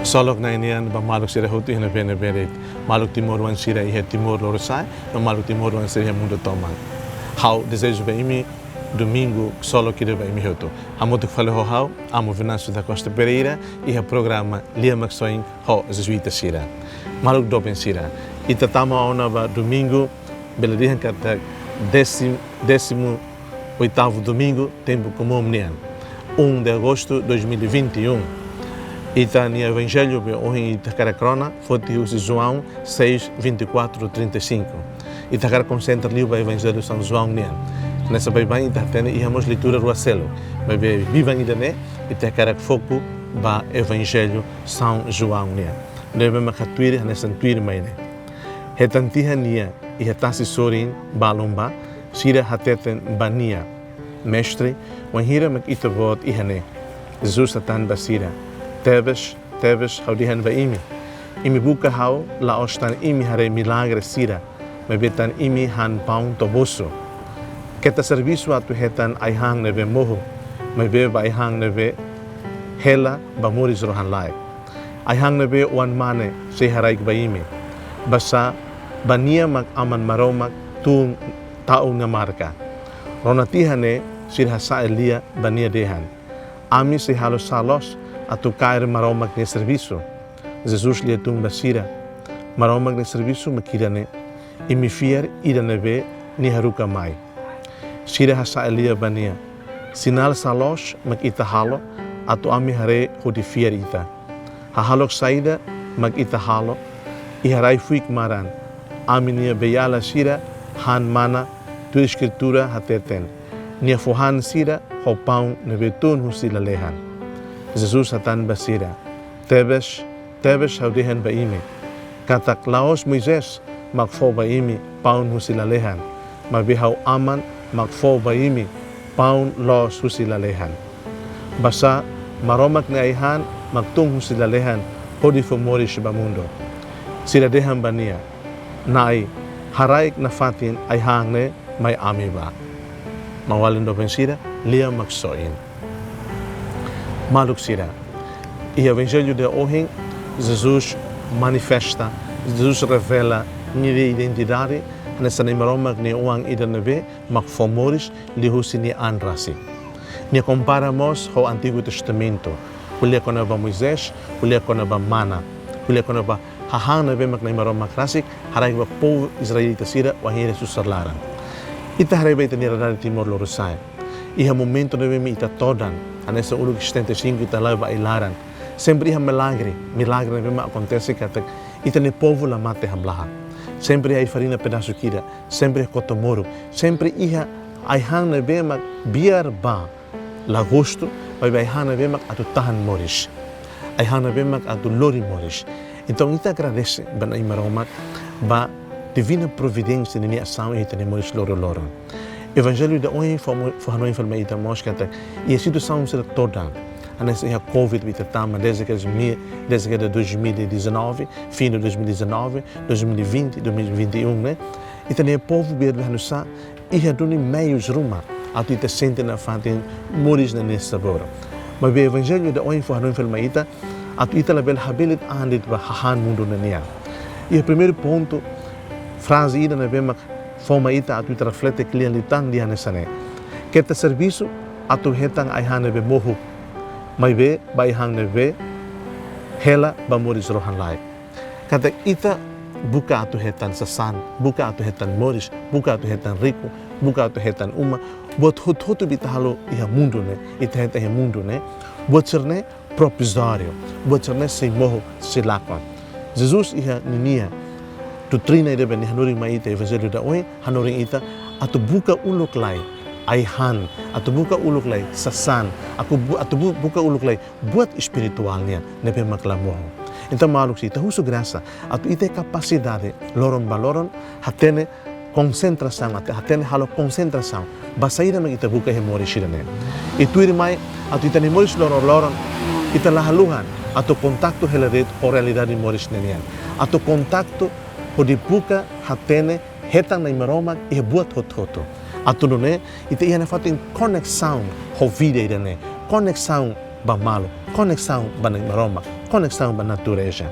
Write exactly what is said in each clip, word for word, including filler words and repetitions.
Ksolok Na'i nian ba maluk sira hotu iha ne'ebé-ne'ebé de'it. Maluk timoroan sira iha Timor Lorosa'e, no maluk timoroan sira iha mundu tomak. Ha'u dezeja ba imi domingu ksolok ida ba imi hotu. Hamutuk fali ho ha'u, Amu Venâncio da Costa Pereira, iha programa Lia Maksoin ho Jezuita sira. Maluk doben sira, ita tama ona ba domingu, bele dehan katak décimo, décimo oitavo domingu tempu komún nian, um de agosto dois mil e vinte e um. Ita-nia evanjellu be ohin ita hakarak rona, foti husi João seis, vinte e quatro, trinta e cinco. Ita hakarak konsentra liu ba Evanjellu São João nian. Hanesan baibain ita hatene iha mós leitura rua seluk. Maibé biban ida-ne'e, ita hakarak foku ba Evanjellu São João nian. Ne'ebé maka tuir, hanesan tuirmai ne'e. Hetan tiha nia iha tasi sorin balun bá, sira hateten ba nia: Mestre, wainhira mak Ita-Boot iha ne'e? Jesus hatán ba sira: Tebes, tebes, ha'u dehan ba imi, imi buka ha'u la'ós tan imi haree milagre sira, maibé tan imi han paun to'o mosu. Keta servisu atu hetan ai-han ne'ebé mohu, maibé ba ai-han ne'ebé hela ba moris rohan-laek. Ai-han ne'ebé Oan-Mane sei haraik ba imi. Basá ba nia mak Aman Maromak tun tau nia marka. Rona tiha ne'e, sira hasa'e lia ba nia dehan: Ami sei halo sá loos atu kaer Maromak nia servisu? Jesus lia tun ba sira: Maromak nia servisu mak ida-ne'e: imi fiar ida ne'ebé nia haruka mai. Sira hasa'e lia ba nia: Sinál sá loos mak Ita halo atu ami haree hodi fiar Ita? Hahalok saida mak Ita halo iha rai-fuik maran? Ami-nia beiala sira han mana, tuir Eskritura hateten: Nia fó han sira ho paun ne'ebé tun husi lalehan. Jesus hatán ba sira: Tebes, tebes, ha'u dehan ba imi, katak la'ós Moisés mak fó ba imi paun husi lalehan, maibé ha'u Aman mak fó ba imi paun loos husi lalehan. Basá Maromak nia ai-han mak tun husi lalehan hodi fó moris ba mundu. Sira dehan ba nia: Na'i, haraik nafatin ai-han ne'e mai ami bá. Maun-alin doben sira, Lia Maksoin. Maluk sira, iha Evanjellu ida ohin, Jesus manifesta, Jesus revela nia identidade hanesan Na'i Maromak nia Oan ida ne'ebé mak fó moris liuhusi nia an rasik. Nia kompara mós ho Antigu Testamentu, ko'alia kona-ba Moisés, ko'alia kona-ba mana, ko'alia kona-ba hahán ne'ebé mak Na'i Maromak rasik haraik ba povu israelita sira wainhira susar laran. Ita haree ba ita-nia realidade Timor Lorosa'e. Iha momentu ne'ebé mak ita todan, hanesan uluk setenta e cinco ita la'o ba ai-laran, sempre iha milagre, milagre ne'ebé mak akontese katak ita-nia povu la mate hamlaha. Sempre iha ai-farina pedasu ida, sempre iha koto-moruk, sempre iha ai-han ne'ebé mak biar bá la gostu, maibé ai-han ne'ebé mak atu tahan moris. Ai-han ne'ebé mak atu lori moris. Entaun, ita agradese ba Na'i Maromak ba divina providénsia ninia asaun iha ita-nia moris loroloron. Evanjellu ida ohin fó mo-, fó hanoin fali mai ita mós katak iha situasaun sira todan, hanesan iha covid ne'ebé ita tama desde que dois mil, desde que dois mil e dezenove, fim de dois mil e dezenove, dois mil e vinte, dois mil e vinte e um, ne'e, ita-nia povu biar be hanusá iha duni meius ruma atu ita sente nafatin moris ne'e nia sabór. Maibé Evanjellu ida ohin fó hanoin fali mai ita atu ita labele habelit an de'it ba hahán mundu ne'e nian. Iha primeiru pontu, fraze ida ne'ebé mak fó mai ita atu ita reflete kle'an liután dehan hanesan ne'e: Keta servisu atu hetan ai-han ne'ebé mohu, maibé ba ai-han ne'ebé hela ba moris rohan-laek. Katak ita buka atu hetan sasán, buka atu hetan moris, buka atu hetan riku, buka atu hetan uma, buat hotu-hotu ne'ebé ita halo iha mundu ne'e, ita hetan iha mundu ne'e, buat sira-ne'e provizóriu, buat sira-ne'e sei mohu, sei lakon. Jesus iha ninia doutrina ida ne'ebé nia hanorin mai ita Evanjellu ida ohin, hanorin ita atu buka uluk lai ai-han, atu buka uluk lai sasán, aku bu-, atu bu-, buka uluk lai buat espirituál nian ne'ebé mak la mohu. Entaun, maluk sira, ita husu grasa atu ita iha kapasidade loron ba loron hatene konsentrasaun, atu hatene halo konsentrasaun ba saida mak ita buka iha moris sira-ne'e. I tuirmai, atu ita-nia moris loroloron, ita la haluha atu kontaktu hela de'it ho realidade moris ne'e nian. Atu kontaktu hodi buka hatene hetan Na'i Maromak iha buat hotu-hotu. Atu nune'e ita iha nafatin koneksaun ho vida ida-ne'e, koneksaun ba malu, koneksaun ba Na'i Maromak, koneksaun ba natureza.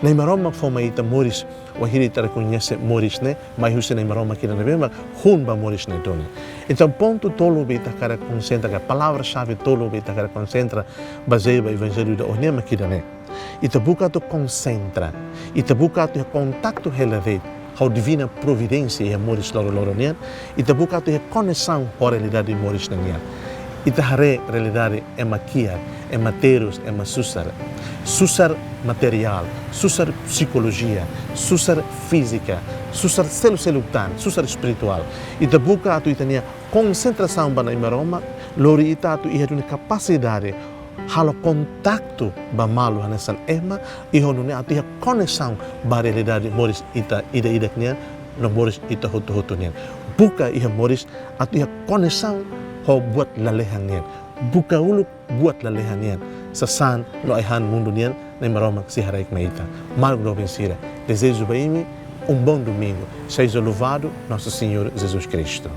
Na'i Maromak fó mai ita moris, wainhira ita rekoñese moris ne'e mai husi Na'i Maromak ida ne'ebé mak hun ba moris ne'e duni. Entaun pontu tolu be ita hakarak konsentra, ka palavra xave tolu be ita hakarak konsentra, bazeia ba Evanjellu ida ohin ne'e mak ida-ne'e. Ita buka atu konsentra, ita buka atu iha kontaktu hela de'it ho divina providénsia iha moris loroloron nian, ita buka atu iha koneksaun ho realidade moris ne'e nian. Ita haree realidade ema kiak, ema terus, ema susar. Susar materiál, susar psikolojia, susar fízika, susar selu-seluk tan, susar espirituál. Ita buka atu ita-nia konsentrasaun ba Na'i Maromak lori ita atu iha duni kapasidade halo kontaktu ba malu hanesan ema, i ho nune'e atu iha koneksaun ba realidade moris ita ida-idak nian, no moris ita hotu-hotu nian. Buka iha moris atu iha koneksaun ho buat lalehan nian. Buka uluk buat lalehan nian. Sasán no ai-han mundu nian, Na'i Maromak sei haraik mai ita. Maluk doben sira, dezeju ba imi um bom domingo. Seja louvado nosso Senhor Jesus Cristo.